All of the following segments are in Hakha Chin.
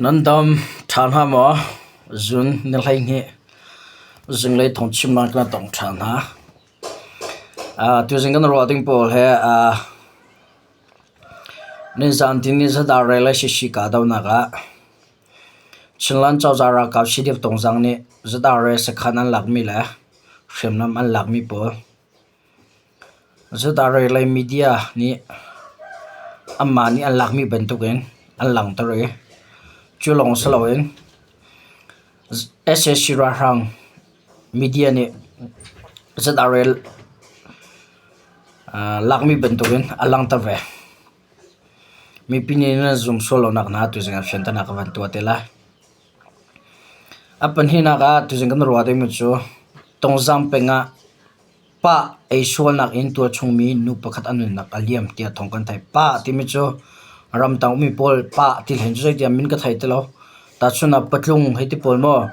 Nan dam ṭha hna maw? Zun ni 12 zinglei thawngchimnak kan tong ṭha hna. Tuzing kan ruah ding pawl he nizan tini zadar rel le sisi kahdohnak ah Chinland cozah ralkap CDF Tungzang nih zadar rel sakhan an lakmi le hriamnam an lakmi pawl Zudarei media nih anmah nih an lakmi bantukin an langhter i cu lawng si loin sac ralhrang media nih zadarel lakmi bantukin a langhter ve. Mipi nih nan zum sual lonak hna tuzing ah fianternak ka van tuah te lai. A pahnihnak ah tuzing kan ruah dingmi cu Tungzang peng ah Pah ei sualnak in tualchungmi nu pakhat a nunnak a liam tiah thawng kan theih. Pah timi cu ramtang ummi pawl pah ti hlen cu zeitiah min ka thei ti lo. Tahchun ah patlung hei ti pawl maw,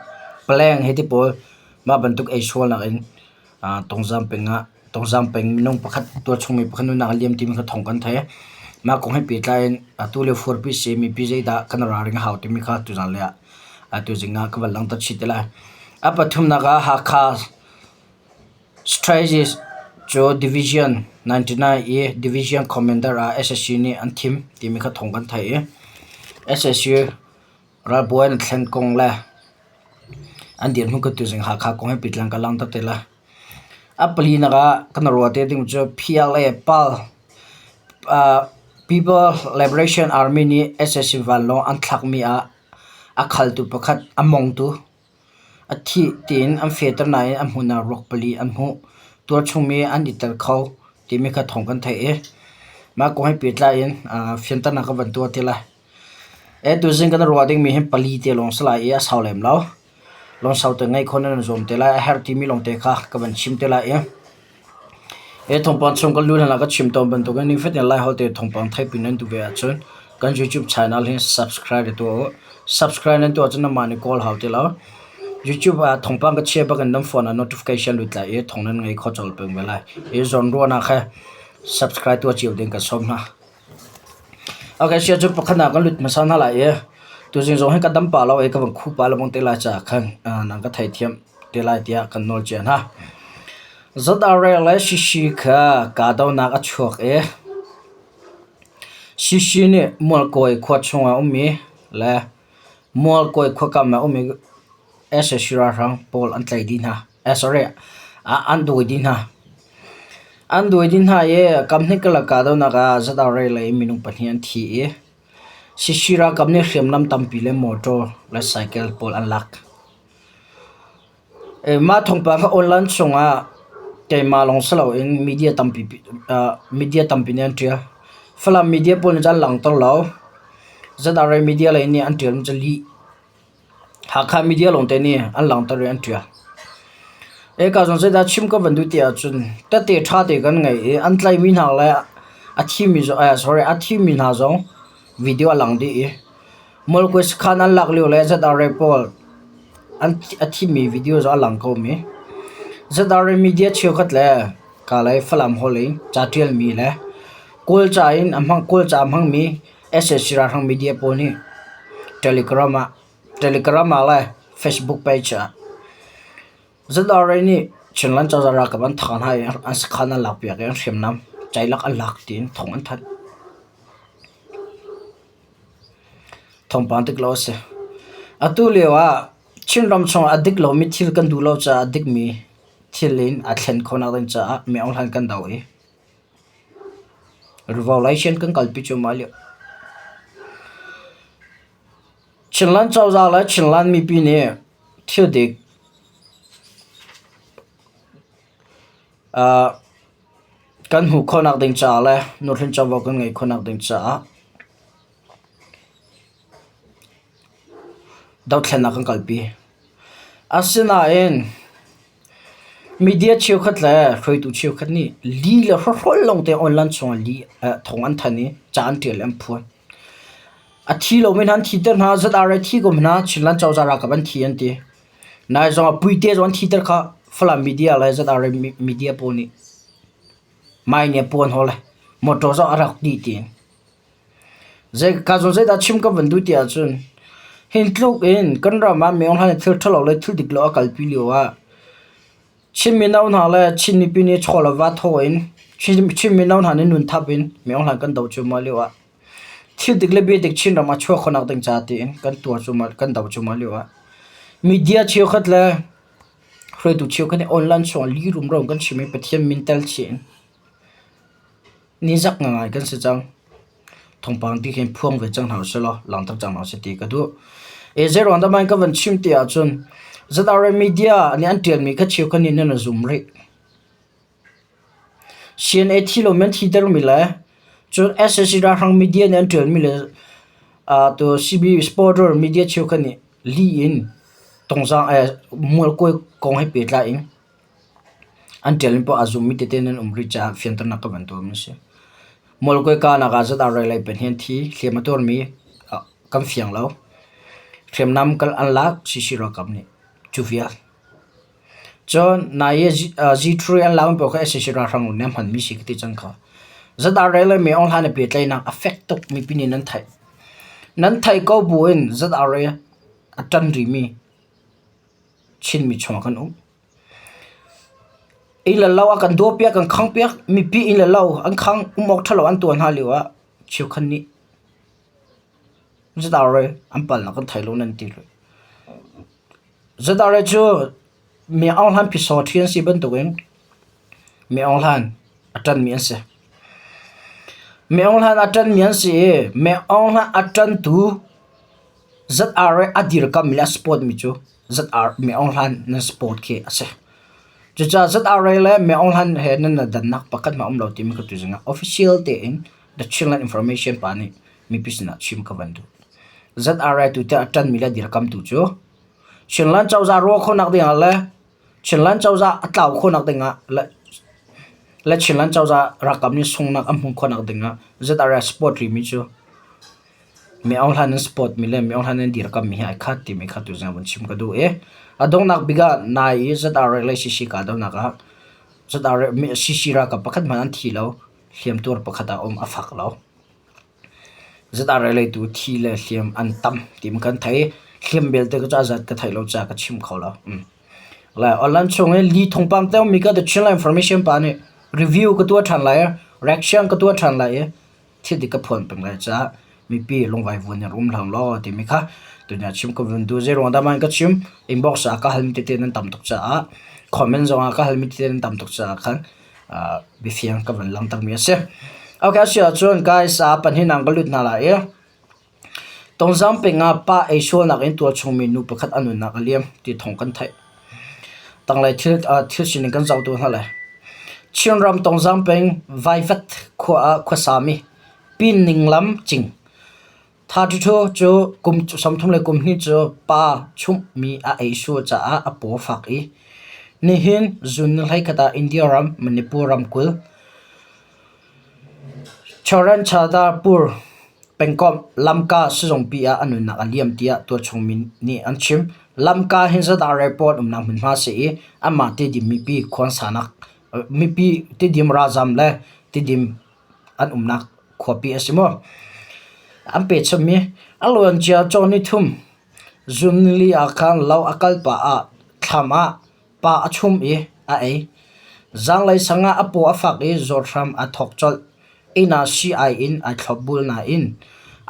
paleng hei ti pawl mah bantuk ei sualnak in Tungzang peng ah Tungzang peng minung pakhat tualchungmi pakhat nunnak a liam timi kha thawng kan theih. Mah kong he pehtlai in atu le furpi si mipi zeidah kan ralring a hau timi kha tuzan lei ah tuzing ah ka van langhter chih te lai. A pathumnak ah Hakha Strategist cu Division 99 i Division Commander ah sac nih an thim timi kha thawng kan theih i sac ralbawi an thlen kong le an dirhmun ka tuzing Hakha kong he pehtlai ka langhter te lai. A palinak ah kan ruah te ding cu PLA PAL People Liberation Army nih sac vanlawng an thlakmi ah a khaltu pakhat a mongtu A thih tiin an fehter nain a hmun ah ruak pali an hmuh. Tualchungmi an i tel kho timi kha thawng kan theih i mah kong he pehtlai in fianternak ka van tuah ti lai. Tuzing kan ruah dingmi hi pali te lawng si lai i a sau lem lo. Lawngsau te ngeih khawh nan zuam te lai. A herh timi lawngte kha ka van chim te lai i Hi thawngpang chung kan luh hlan ah ka chim tawn bantukin nifatin Laiholh te thawngpang theihpi nan duh ve ahcun kan YouTube channel hi subscribe tuah u. Subscribe nan tuah ahcun nanmah nih kawl hau ti lo. YouTube ah thawngpang ka chia bak in nan phone ah notification lut lai i thawng nan ngei kho colh peng ve lai. Hi zawnruahnak he subscribe tuah cio ding kan sawm hna. Okay, sia cu pakhat ah kan lut hmasa hna lai i tuzing zong hi ka dam pah lo i ka van khu pah lengmang te lai caah khan nan ka theithiam te lai tiah kan nawl cia hna. Zadarek le Shishi kha kahdohnak a chuak i Shishi nih Mualkawi khua chungah ummi le Mualkawi khuakam ah ummi sac ralhrang pawl an tlaih dih hna. Sorry, an dawi dih hna. An dawi dih hna i kamhnih karlak kahdohnak ah Zadarek lei minung pahnih an thi i Shishi ralkap nih hriamnam tampi le motor le cycle pawl an lak. Mah thawngpang kha online chungah keimah lawng si loin media tampi media tampi nih an ṭial. Falam media pawl nih cun an langhter lo. ZRA media lei nih an ṭialmi cu lih. Hakha media lawngte nih an langhter i an ṭial. Eka zong zeidah chim ka van duh ti ahcun tete ṭha te kan ngei i an tlaihmi hna le a thimi sorry a thimi hna zong video a lang dih i Molkwe sakhan an lak lio le ZRA pawl an a thimi video zong a lang ko mi. ZRA media cheukhat le Kalay Falam holh in ca ṭialmi le Kawlca in a hmang Kawlca a hmangmi sac ralhrang media pawl nih Telegram ah Telegram ah le Facebook page ah ZRA nih Chinland cozah ralkap an thah hna i an sakhan an lakpiak i an hriamnam ceilak an lak tiin thawng an thanh. Thawngpang dik lo a si. Atu lio ah Chinram chungah a dik lomi thil kan duh lo caah a dikmi thil in aa thlen khawhnak ding caah mi aung hlan kan do i revolution kan kalpi cuahmah lio. Chinland cozah le Chinland mipi nih thil dik Kan hmuh khawhnak ding caah le nuhrin covo kan ngeih khawhnak ding caah dothlennak kan kalpi. Asinain media cheukhat le hruaitu cheukhat nih li le hrawhrawl lawngte online chungah li thawng an thanh i ca an ṭial i an phuan. A thi lomi hna an thiter hna, ZRA thi ko hna, Chinland cozah ralkap an thi an ti. Nai zongah Puite zong an thiter kha Falam media le ZRA media pawl nih mai nih a puan haw le motor zong a rak dih tiin. Zei ka zawn zeidah chim ka van duh ti ahcun Hin tluk in kan ram ah Min Aung Hlaing nih thil ṭhalo le thil dik lo a kalpi lio ah Chin mino hna le Chin mipi nih chaw le va thaw in Chin mino hna nih nun thap in Min Aung Hlaing kan doh cuahmah lio ah thil dik le bia dik Chinram ah chuah khawhnak ding ca tiin kan tuar cuahmah kan doh cuahmah lio ah media cheukhat le hruaitu cheukhat nih online chungah lih rumro in kan chim i Pathian min tel chih in nizak ngangai kan si cang. Thawngpang ti khin phuang ve cang hna usih law langhter cang hna usih ti ka duh. E zeiruang dah mah ka van chim ti ahcun ZRA media nih an ṭialmi kha cheukhat nih nan zum rih. CNA thi lomi an thitermi le cun sac ralhrang media nih an ṭialmi le tu CB supporter media cheukhat nih lih in tongzaang mualkawi kong he pehtlai in an ṭialmi poah aa zummi tete nan um rih caah fianternak ka van tuahmi a si. Mualkawi kahnak ah ZRA lei pahnih an thi, hliam a tuarmi kan fiang lo. Hriamnam an lak CC ralkap nih cu vial. Cun nai i Z3 an lakmi paoh kha sac ralhrang nih an hmanmi si ka ti cang kha. ZRA le Min Aung Hlaing pehtlaihnak a fek tuk mipi nih nan theih. Nan theih ko buin ZRA a ṭan rihmi Chinmi chungah kan um. Inn le lo a kan dawpiak, kan khangpiak, mipi inn le lo an khang, um awk ṭhalo an tuah hna lio ah cheukhat nih ZRA an palnak kan thei lo nan ti rih. ZRA cu Mi Aung Hlaing phisaw ṭhi an si bantukin Mi Aung Hlaing a ṭanmi an si. Mi Aung Hlaing a ṭanmi an si i Mi Aung Hlaing a ṭantu ZRA a dirkammi le a support-mi cu ZR Mi Aung Hlaing nan support khi a si. Cucaah ZRA le Mi Aung Hlaing he nan i dannak pakhat hmanh a um lo timi ka tuzing ah official tein The Chinland Information pa nih mipi sinah chim ka van duh. ZRA tu tiah a ṭanmi le a dirkamtu cu Chinland cozah ruah khawhnak dingah le Chinland cozah a tlau khawhnak dingah le le Chinland cozah ralkap nih sunghnak an hmuh khawhnak dingah ZRA support rihmi cu Mi Aung Hlaing an support mi le Mi Aung Hlaing an dirkammi hi ai khat timi kha tuzing ah vun chim ka duh i a donghnak bik ah nai i ZRA le CC kahdohnak ah ZRA CC ralkap pakhat hmanh an thi lo hliamtuar pakhat a um a fak lo. ZRA lei tu thi le hliam an tam ti kan thei. Hliam belte ka cu a zat ka theih lo caah ka chim kho lo. Le online chung i li thawngpang te ummi ka The Chinland Information pa nih review ka tuah ṭhan lai i reaction ka tuah ṭhan lai i thil dik ka phuan peng lai caah mipi lungvai vuan in rum hlang law timi kha tunya chim ka vun duh. Zeiruang dah mah ka chim inbox ah ka halmi tete nan tam tuk caah comment zong ah ka halmi tete nan tam tuk caah khan biafiang ka van langhtermi a si. Okay, a si ahcun guys pahnihnak ka lut hna lai i Tongzang peng ah pa ei sualnak in tualchungmi nu pakhat a nunnak a liam ti thawng kan theih. Tanglei thil, thil sining kan zoh tu hna lai. Chinram Tongzang peng Vaivat khua ah khuasami Pin Ning Lam Cing Thathu cu kum 32 cu pa chumhmi a ei sual caah a paw fak i nihin zun ni 11 ah India ram Manipur ramkulh Charanchadapur pengkomh Lamka sizungpi ah a nunnak a liam tiah tualchung mi nih an chim. Lamka hi zadah report umnak hmunhma a si i anmah Tidim mipi khuansanak mipi Tidim ralzam le Tidim an umnak khuapi a si maw? An pechommi a luancia caw nithum zun nili ah khan lo a kal pah ah thlam ah pa a chum i a ei. Zaanglei sang ah a paw a fak i zawt hram aa thawk colh. Inn ah sii-ai in ai thlopbul nain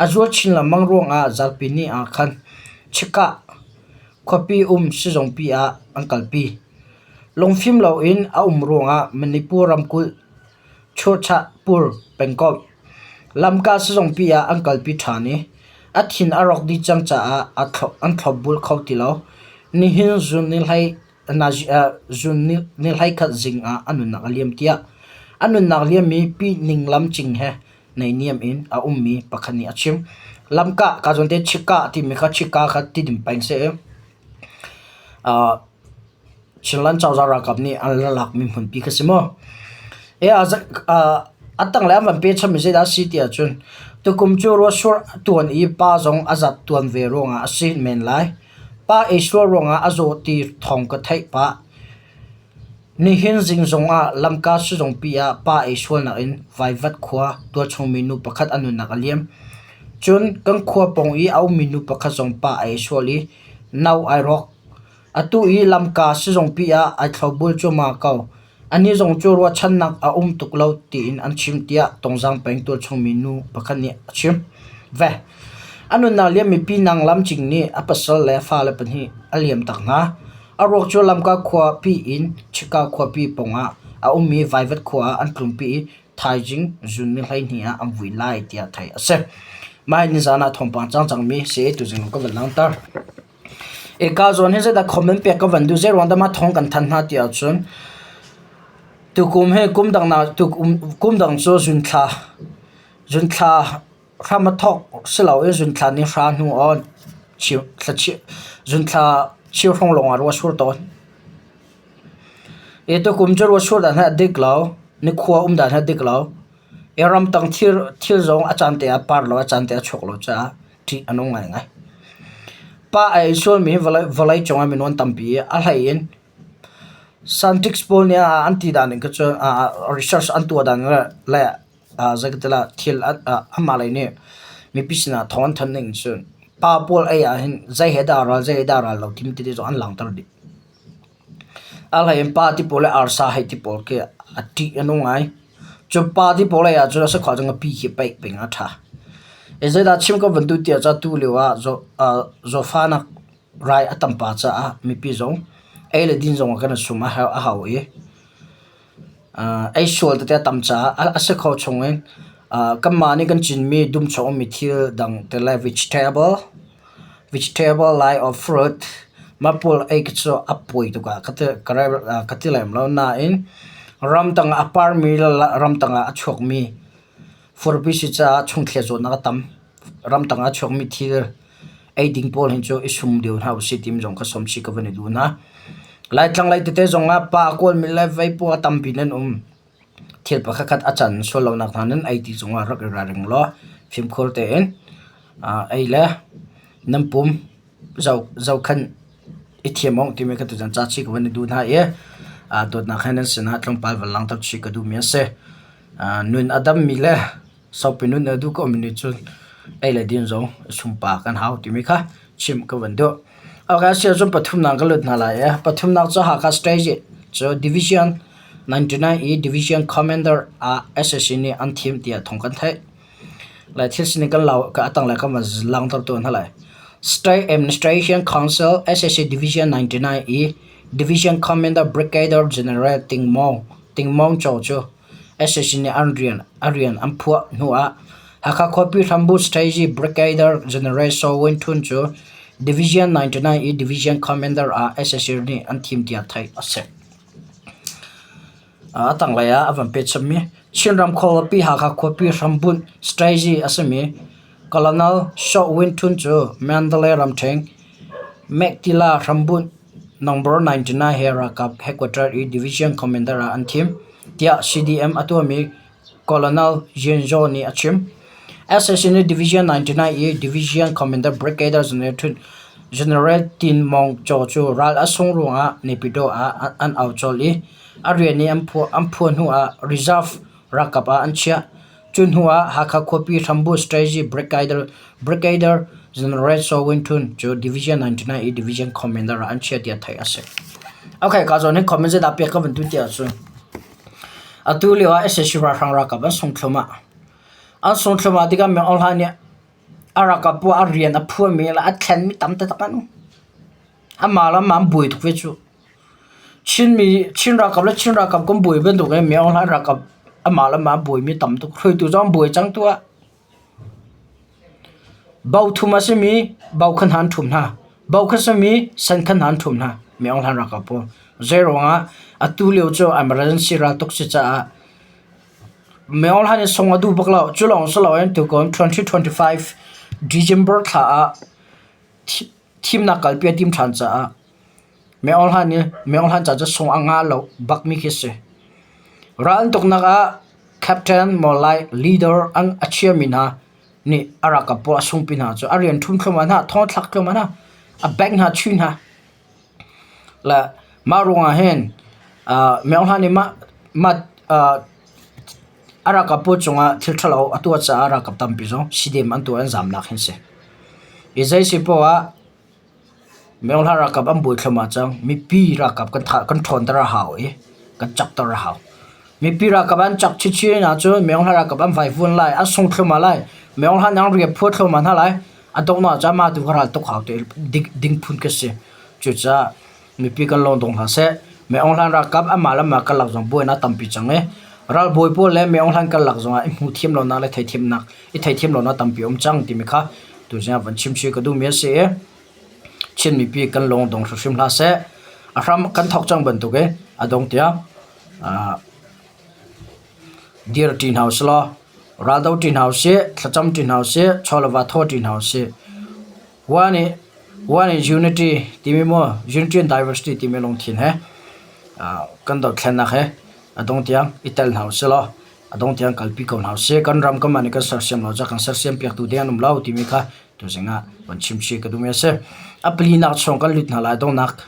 a zual chin lengmang ruangah zarhpi ni ah khan Chikah khuapi um sizungpi ah an kalpi. Lungfim loin a um ruangah Manipur ramkulh Churchahpur pengkomh lamka sizungpi ah an kalpi ṭhan i a thin a rawk dih cang caah an thlopbul kho ti lo. Nihin zun ni 11 zing ah a nunnak a liam tiah a nunnak liammi Pi Ning Lam Cing he naihniam in a ummi pakhat nih a chim. Lamkah kaa zawn te chikah timi kha chika kha tidim peng seh i Chinland cozah ralkap nih an la lakmi hmunpi kha si maw? A tanglei an van pechanmi zeidah a si ti ahcun tukum cu ruahsur a tuan i pa zong a zat tuan ve ruangah a si men lai. Pa ei sual ruangah a zaw ti thawng ka theih pah. Nihin zing zongah lamka sizungpi ah pa ei sualnak in Vaivat khua tualchungmi nu pakhat a nunnak a liam. Cun kan khua pawng i a ummi nu pakhat zong pa a ei sual i no ai rawk. Atu i lamka sizungpi ah ai thlopbul cuahmah ko. Anih zong cu ruahchannak a um tuk lo tiin an chim tiah Tongzang peng tualchungmi nu pakhat nih a chim ve. A nunnak liammi Pi Nang Lam Cing nih a pasal le fale pahnih a liamtak hna. A ruak cu Lamka khuapi in Chika khuapi pawngah a ummi Vaivat khua ah an tlunpi i thaizing zun ni 12 ah an vui lai tiah theih a si. Mah hi nizaan ah thawngpang cangcangmi si tuzing ka van langhter. Eka zawn hi zeidah comment pek ka van duh zeiruang dah mah thawng kan thanh hna ti ahcun tukum hi kum dang na tukum kum dang cu zunthla zunthla hram a thawk si lo i zunthla ni hra hnu on chiu thla zunthla chiu hrawng lawng ah ruah sur tawn. I tukum cu ruah sur dan hi a dik lo nikhua um dan hi a dik lo i ramtang thil thil zong a caan te ah par lo a caan te ah chuak lo caah ṭih a nung ngaingai. Pa a ei sualmi vawlei cungah minung an tampi i a hlei in scientist pawl nih an ti dan ning kha cu research an tuah dan le zeikatilah thil anmah lei nih mipi sinah thawng an thanh ning cu pa pawl ei ahhin zei he dah a ral zei he dah a ral lo timi tete zong an langhter dih. A hlei in pa ti pawl le arsa hei ti pawl khi a ṭih a nung ngai. Cu pa ti pawl ei ahcun a si khawh ahcun ngapi khi paih peng a ṭha. I zeidah chim ka van duh ti ahcun atu lio ah zawtfahnak rai a tam pah caah mipi zong ei le din zong ah kan i sum a hau i ei sual tete a tam caah a si kho chung in kanmah nih kan cinmi dum chung ummi thil dang te le vegetable vegetable lai or fruit mah pawl ei khi cu a pawi tuk ah ka ti lem lo nain ramdang ah a parmi le ramdang ah a chuakmi furpi si caah chungthli zawtnak a tam. Ramdang ah a chuakmi thil ei ding pawl hin cu i sum deuh hna usih timi zong kha sawmchih ka van i duh hna. Laitlang lei tete zong ah pa a kawlmi le vei pawl a tampi nan um. Thil pakhatkhat a can sual lonak hna nan ei ti zong ah rak i ralring law fimkhur tein ei le nan pum zohkhenh i thiam awk timi kha tuzan ca chih ka van i duh hna i dawtnak he nan sinah tlawmpal van langhter chih ka duhmi a si. Nun a dammi le Saupi nun a duh komi nih cun ei le din zong sumpa kan hau timi kha chimh ka van duh. Okay, a si ahcun pathumnak ka lut hna lai i pathumnak cu Hakha State cu Division 99 i Division Commander ah SAC nih an thim tiah thawng kan theih. Lai thil sining kan lau ka atang lai kan van langhter tawn hna lai. State Administration Council SAC Division 99 i Division Commander Brigadier General Ting Maung Ting Maung Cho cu Sac nih an rian a rian an phuah hnuah Hakha khuapi hrambu Strategy Brigadier General Saw Win Htun cu Division 99 i Division Commander ah sac nih an thim tiah theih a si. A tanglei ah a van pet chapmi Chinram khualipi Hakha khuapi hrambunh strategy a simi Colonel Saw Win Htun cu Mandalay ramṭhen Meiktila hrambunh Number 99 he ralkap headquarter i division commander ah an thim, tiah CDM a tuahmi Colonel Jean Zaw nih a chim. Sac nih Division 99 i Division Commander Brigadier General Tin Maung Kyaw cu ral a sungh ruangah Naypyidaw ah an au colh i a rian i an phuah hnuah reserve ralkap ah an chiah. Cu hnu ah Hakha khuapi hrambu Strategy Brigadier General Saw Win Htun cu Division 99 i Division Commander ah an chiah tiah theih a si. Okay, ka zawn hin comment zeidah pek ka van duh ti ahcun atu lio ah sac ralhrang ralkap an sung thluahmah. An sung thluahmah tikah Meng Aung Hlaing nih a ralkap bu a rian a phuahmi le a thlenmi tam taktak an um. Amah le amah an buai tuk ve cu. Chinmi Chin ralkap le Chin ralkap kan buai bantuk in Myo Hlan ralkap amah le amah an buaimi tam tuk. Hruaitu zong an buai cang tuah. Bo thum a simi bo kha hna an ṭhum hna. Bo kha simi san kha hna an ṭhum hna. Myo Hlan ralkap pawl. Zeiruangah atu lio cu emergency raltuk si caah Myo Hlan in sung a duh bak lo. Cu lawng si loin tukum 2025 December thla ah thimnak kalpi a tim ṭhan caah Myo Hlan i Myo Hlan ca cu sung a ngah lo bakmi khi si. Ral an tuknak ah captain maw lai leader an a chiami hna nih a ralkap pawl a sungpi hna cu a rian ṭhum thluahmah hna, thong thlak thluahmah hna, a bank hna chui hna. Le mah ruangah hin Myo Hlan nih mah mah. A ralkap pawl cungah thil ṭhalo a tuah caah ralkap tampi zong sidem an tuah an zamnak hin si. I zei si poah ah Myo Hla ralkap an buai thluahmah cang. Mipi ralkap kan thah kan ṭhawnter a hau i kan cakter a hau. Mipi ralkap an cak chinchin ahcun Myo Hla ralkap an vaivuan lai, an sung thluahmah lai. Myo Hla nih an rian phuat thluahmah hna lai. A donghnak ah cun mah tu kha ral tuk hau ti ding phun ka si. Cucaah mipi kan lawng dong hlah seh. Myo Hla ralkap anmah le anmah karlak zong buainak tampi cang i ralbawi pawl le Myo Hla karlak zongah i hmuhthiam lonak le theithiamnak i theithiam lonak tampi a um cang timi kha tuzing ah van chim chih ka duhmi a si i Chin mipi kan lung dong hrimhrim hlah seh. A hram kan thawk cang bantuk i a dong tiang dir ṭi hna usih law raldo ṭi hna usih, thlacam ṭi hna usih, chaw le va thaw ṭi hna usih. One in unity timi mu unity and diversity timi lungthin he kan dothlennak he a dong tiang i tel hna usih law a dong tiang kalpi ko hna usih. Kan ram kan mah nih kan sersiam lo cah kan sersiam piaktu ding an um lo timi kha tuzing ah van chim chih ka duhmi a si. A palinak chung kan lut hna lai donghnak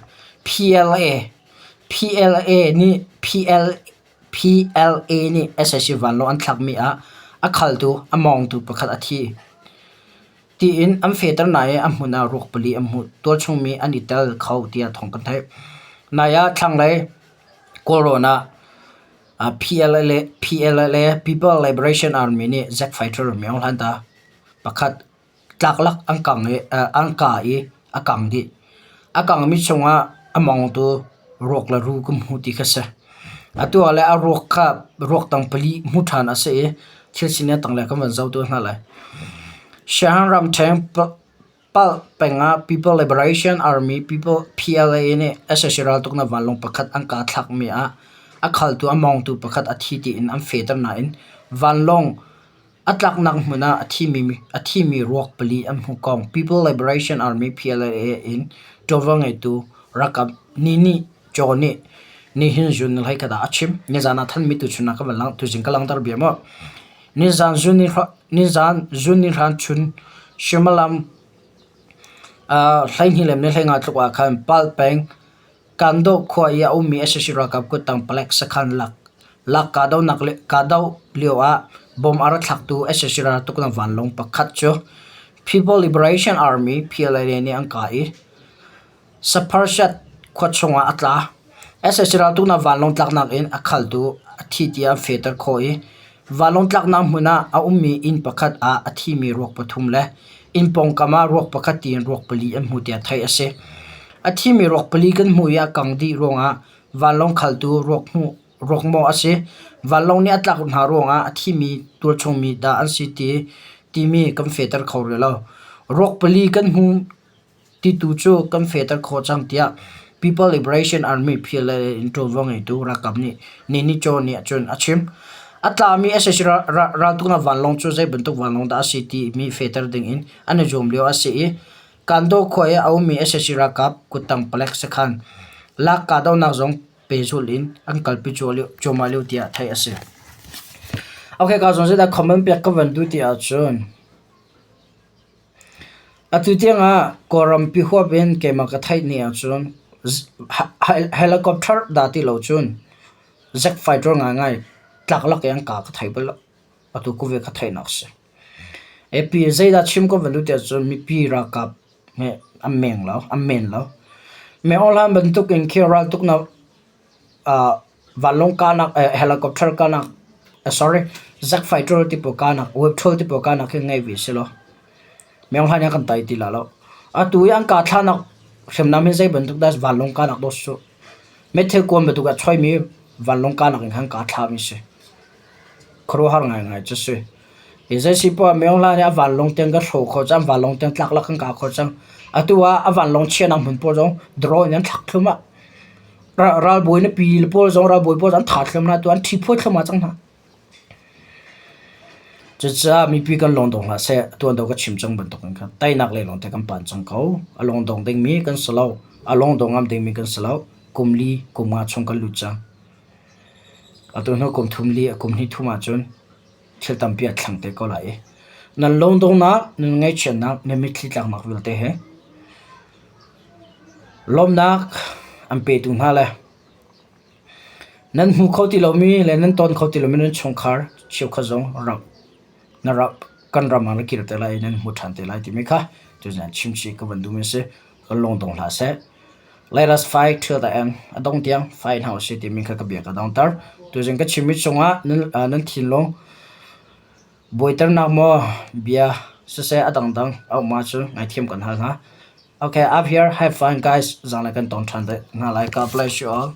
PLA PLA nih PL PLA nih sac vanlawng an thlakmi ah a khaltu a mawngtu pakhat a thi tiin an fehter nain a hmun ah ruak pali an hmuh. Tualchung mi an i tel kho tiah thawng kan theih. Nai ah thlanglei Kawlrawn ah PLA People Liberation Army nih Jet fighter myo hlan ta pakhat tlaklak an kang i an kah i a kang dih. A kangmi chungah a mawngtu ruak le ru ka hmu ti kha si. Atu ah le a ruak kha ruak tang pali hmu ṭhan a si i thil sining a tanglei kan van zoh tuah hna lai. Shan ramṭhen Palh peng ah People Liberation Army People PLA nih sac raltuknak vanlawng pakhat an kah thlakmi ah a khaltu a mawngtu pakhat a thi tiin an fehter nain vanlawng a tlaknak hmun ah a thimi ruak pali an hmuh kong People Liberation Army PLA in ṭuanvo ngeitu ralkap Ni Ni Kyaw nih nihin June ni 11 ah a chim. Nizan ah thanmi tuchun ah ka van lang tuzing ka langhter bia maw. Nizan June ni hran chun suimilam 12 le ni 15 tluk ah khan Pal peng Kandaw khua i a ummi sac ralkap kuttang palek sakhan lak kahdoh lio ah bomb a rak thlaktu sac raltuknak vanlawng pakhat cu People Liberation Army PLA nih an kah i Sapharshat khua chungah a tla. Sac raltuknak vanlawng tlaknak in a khaltu a thi tiah an fehter khawh i vanlawng tlaknak hmun ah a ummi inn pakhat ah a thimi ruak pathum le inn pawngkam ah ruak pakhat tiin ruak pali an hmu tiah theih a si. A thimi ruak pali kan hmuh i a kang dih ruangah vanlawng khaltu ruak hmuh ruak maw a si. Vanlawng nih a tlak hna ruangah a thimi tualchungmi dah an si ti timi kan fehter kho rih lo. Ruak pali kan hmu Titu cu kan fehter khawh cang tiah People Liberation Army PLA in ṭuanvo ngeitu ralkap nih Ninichaw nih cun a chim. A tlami sac raltuknak vanlawng cu zei bantuk vanlawng dah a si timi fehter dingin an i zuam lio a si i Kandaw khua i a ummi sac ralkap kuttang palek sakhan lak kahdohnak zong pehzulh in an kalpi cuahmah lio tiah theih a si. Okay, ka zawn zeidah comment pek ka van duh ti ahcun Atu tiangah Kawlrampi huap in keimah ka theih ni ahcun helicopter dah ti lo cun jet fighter ngaingai tlaklak i an kah ka thei bal lo. Atu ku ve ka theihnak a si. Epi zeidah chim ka van duh ti ahcun mipi ralkap he an meng lo, an men lo. Meng bantuk in khi raltuknak vanlawng kahnak helicopter kahnak sorry jet fighter ti pawl kahnak web-thol ti pawl kahnak hi ngei ve sehlaw meng hlan ah kan tai ti lai lo. Atu i an kah thlahnak hriamnam hi zei bantuk dah vanlawng kahnak dawh si. Meithal kuan bantuk ah choimi vanlawng kahnak in khan kah thlahmi si. Khuaruahhar ngaingai cu si. Hi zei si poah meng hlan i a vanlawng tiang kan hrawh khawh cang, vanlawng tiang tlak kan kah khawh cang. Atu ah a vanlawng chiahnak hmun pawl zong drone in an thlak thluahmah. Ralbawi na pi le pawl zong ralbawi pawl an tha thluahmah hna tu an ṭhi phuai thluahmah cang hna. Cucaah mipi kan lawng dong hlah seh tuan deuh ka chim cang bantuk in khan teinak lei lawngte kan phan cang ko. A lawng dong dingmi kan si lo. A lawng dong ngam dingmi kan si lo. Kum li, kum nga chung kan lut cang. Atu hnu kum thum li, kum hnih thum ahcun thil tampi a thleng te ko lai i nan lawng dongnak, nan ngaihchiatnak, nan mitthli tlaknak vialte he Lawmhnak an petu hna le nan hmu kho ti lomi le nan ton kho ti lomi nan chungkhar. Cheukhat zong rak na rak kan ram ah na kir te lai i nan hmu ṭhan te lai timi kha tuzan chimchih ka van duhmi a si. Kan lungdong hlah seh. Let us fight till the end. A dong tiang fight hna usih timi kha ka bia ka dongter. Tuzing ka chimmi cungah nan, nan thinlung buaiternak maw bia siseh a dangdang a um ahcun ngaithiam kan hal hna. Okay, up here, have fun guys. Zanglei kan tong ṭhan te hna lai. God bless you all.